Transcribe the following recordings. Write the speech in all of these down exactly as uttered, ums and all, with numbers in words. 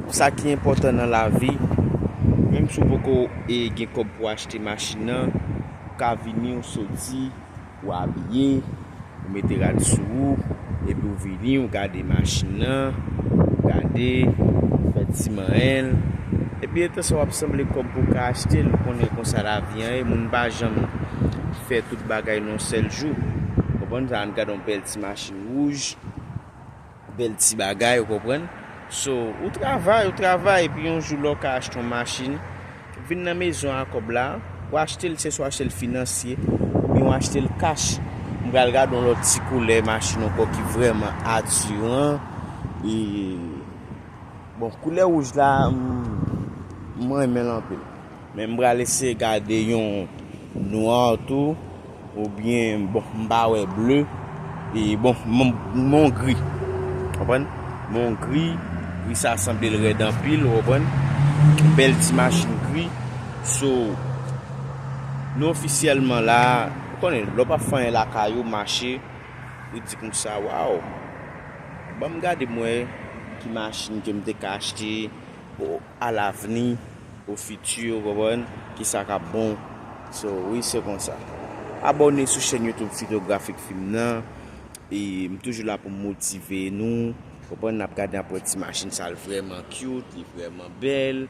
Sa ki enpòtan nan lavi, menm si w poko e, gen kòb pou w achte machin nan, ou ka vini, ou soti, ou abiye, ou mete rad sou ou, epi ou vini, ou gade machin nan, ou gade, ou fè ti manyen l. Epi etan sa w ap sanble kòb pou w ka achte l, ou konnen konsa lavi an ye, moun pa janm fè tout bagay nan yon sèl jou. Konprann sa, ann gade yon bèl ti machin wouj, bèl ti bagay, ou konprann? So, ou travay, ou travay, epi yon jou lè w ka achte yon machin, vin nan mezon a kòb la, ou achte l, se swa achte l finansye, oubyen ou achte l kach. M pral gade yon lòt ti koulè machin ankò ki vrèman atiran. E, bon, koulè wouj la, m, mwen renmen l anpil. Men m pral eseye gade yon nwa tou, oubyen, bon, m pa wè ble. E, bon, m, m, m wè yon gri. Konprann? M wè yon gri, gri sa sanble l rèd anpil, ou konprann? Bèl ti machin gri. So, nou ofisyèlman la, ou konnen, lè w pa fè anyen lakay ou, mache, ou di konsa, waw, ban m gade m wè ki machin ke m te ka achte, o, alavni, o fiti, ou konprann, ki sa k ap bon. So, wi, se konsa. Abòne sou chèn YouTube Fitografik Film nan. E m toujou la pou m motive nou. Konprann, n ap gade, n ap wè ti machin sa, l vrèman cute, li vrèman bèl.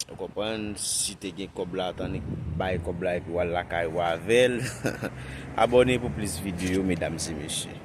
Ou konprann, si te gen kòb la, tann bay kòb la epi w al lakay ou avè l. Abòne pou plis videyo, medam e mesye.